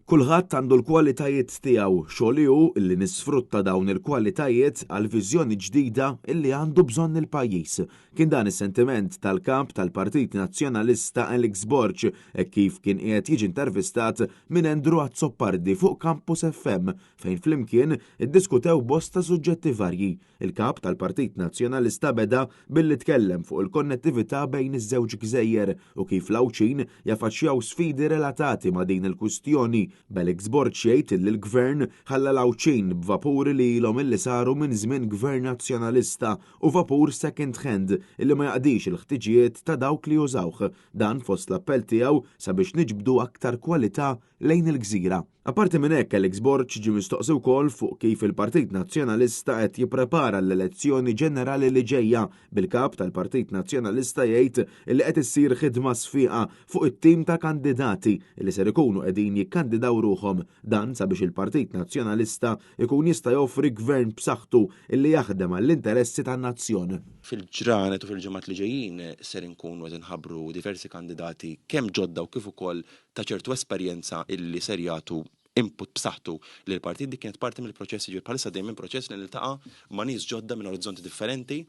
Kulħadd għandu l-kwalitajiet tiegħu, xogħli hu li nisfrutta dawn il-kwalitajiet għal viżjoni ġdida li għandu bżonn il-pajjiż. Kien dan is-sentiment tal-Kap tal-Partit Nazzjonalista Alex Borg hekk kif kien qiegħed jiġi intervistat minn Andrew Azzopardi fuq Campus FM fejn flimkien iddiskutew bosta suġġetti varji. Il-Kap tal-Partit Nazzjonalista beda billi tkellem fuq il-konnettività bejn iż-żewġ gżejjer u kif l-Għawdxin jafaċċjaw sfidi relatati ma' din il-kwistjoni, b'Alex Borg jgħid li l-Gvern ħalla l-Għawdxin b'vapuri li ilhom illi saru minn żmien Gvern Nazzjonalista u vapur second hand illi ma jaqdix il-ħtiġijiet ta' dawk li jużawh. Dan fost l-appell tiegħu sabiex niġbdu aktar kwalità lejn il-gżira. Apparti minn hekk, Alex Borg ġie mistoqsi wkoll fuq kif il-Partit Nazzjonalista qed jipprepara l-elezzjoni ġenerali li ġejja, bil-Kap tal-Partit Nazzjonalista jgħid li qed issir ħidma sfiqa fuq it-tim ta' kandidati li ser ikunu qegħdin jikkandidaw ruħhom. Dan sabiex il-Partit Nazzjonalista jkun jista' joffri gvern b'saħħtu li jaħdem għall-interessi tan-nazzjon. Fil-ġranet u fil-ġimgħat li ġejjin ser inkunu qed inħabbru diversi kandidati kemm ġodda u kif ukoll ta' ċertu esperjenza illi ser jagħtu input b'saħħtu lill-partit. Dik kienet parti mill-proċess, jiġifieri bħalissa għaddej minn proċess li niltaqa' ma' nies ġodda minn orizzonti differenti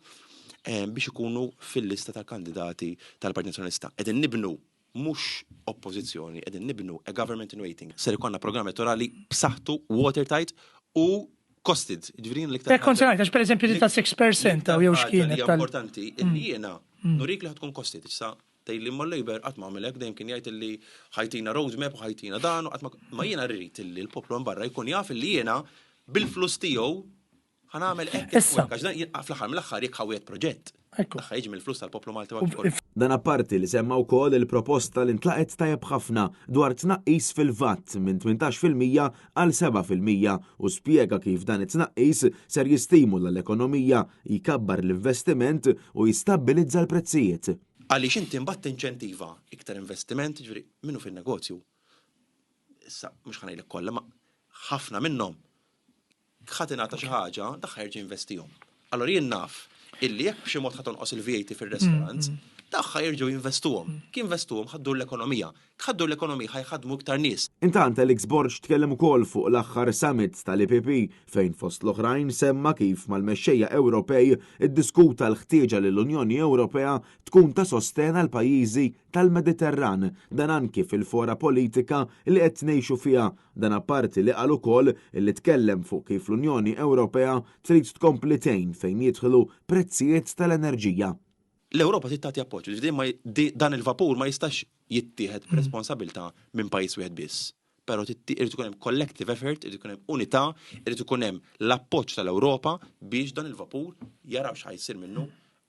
biex ikunu fil-lista tal-kandidati tal-Partit Nazzjonalista. Qegħdin nibnu mhux oppożizzjoni, qegħdin nibnu a government in waiting. Ser ikollna programm elettorali b'saħħtu, watertight u costed. Jiġifieri jien l-iktar. Hekk kont se ngħid, għax pereżempju di ta' 6% jew x'kienet tal. Importanti illi jiena nurik li ħa tkun costed. Issa Tgħidli imma l-Labour qatt ma għamel hekk, dejjem kien jgħid illi ħa jtina roadmap u ħa jtina dan u qatt ma Ma jiena rrid illi l-poplu hemm barra jkun jaf illi jiena bil-flus tiegħu ħa nagħmel hekk hekk u hekk għax dan fl-aħħar mill-aħħar jekk ħa wieħed proġett, dak ħa jiġi mill-flus tal-poplu Malti u Għawdxi. Dan apparti li semma wkoll il-proposta li ntlaqgħet tajjeb ħafna dwar tnaqqis fil-VAT minn 18% għal 7% u spjega kif dan it-tnaqqis ser jistimula l-ekonomija, jkabbar l-investiment u jistabbilizza l-prezzijiet. Għaliex inti mbagħad tinċentiva iktar investiment, jiġifieri min hu fin-negozju, issa mhux ħa ngħidlek kollha, ma ħafna minnhom ħa tingħata xi ħaġa, dak ħa jerġa' jinvestihom. Allura jien naf illi jekk b'xi mod ħa tonqos il-VAT fir-restaurants, dak ħa jerġgħu jinvestuhom. Kif jinvestuhom ħa ddur l-ekonomija. Ħa ddur l-ekonomija ħa jħaddmu iktar nies. Intant Alex Borg tkellem ukoll fuq l-aħħar summit tal-EPP fejn fost l-oħrajn semma kif mal-mexxejja Ewropej iddiskuta l-ħtieġa li l-Unjoni Ewropea tkun ta' sostenn għall-pajjiżi tal-Mediterran, dan anki fil-fora politika li qed ngħixu fiha. Dan apparti li qal ukoll li tkellem fuq kif l-Unjoni Ewropea trid tkompli tgħin fejn jidħlu prezzijiet tal-enerġija. L-Ewropa trid tagħti appoġġ, jiġifieri dan il-vapur ma jistax jittieħed b'responsabilità minn pajjiż wieħed biss. Però irid ikun hemm collective effort, irid ikun hemm unità, irid ikun hemm l-appoġġ tal-Ewropa biex dan il-vapur jaraw x'ħa jsir minnu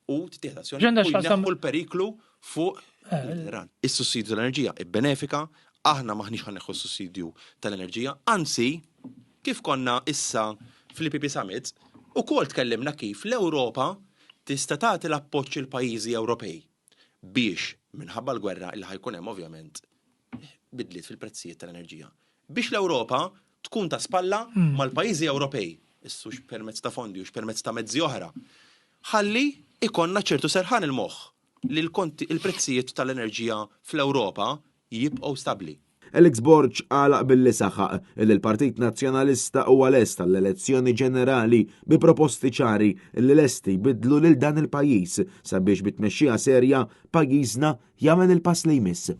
u tittieħed azzjoni u jneħħu l-periklu fuq il-Mediterran. Is-sussidju tal-enerġija ibbenefika, aħna m'aħniex ħa neħħu s-sussidju tal-enerġija, anzi kif konna issa fl-IPP Summit, ukoll tkellimna kif l-Ewropa tista' tagħti l-appoġġ il-pajjiżi Ewropej biex, minħabba l-gwerra li ħa jkun hemm ovvjament bidliet fil-prezzijiet tal-enerġija, biex l-Ewropa tkun ta' spalla mal-pajjiżi Ewropej, issux permezz ta' fondi hux permezz ta' mezzi oħra, ħalli jkollna ċertu serħan il-moħħ li l-prezzijiet tal-enerġija fl-Ewropa jibqgħu stabbli. Alex Borg għalaq billi saħaq li l-Partit Nazzjonalista huwa lest għall-elezzjoni ġenerali bi proposti ċari li lesti jbiddlu lil dan il-pajjiż sabiex bi tmexxija serja pajjiżna jagħmel il-pass li jmiss.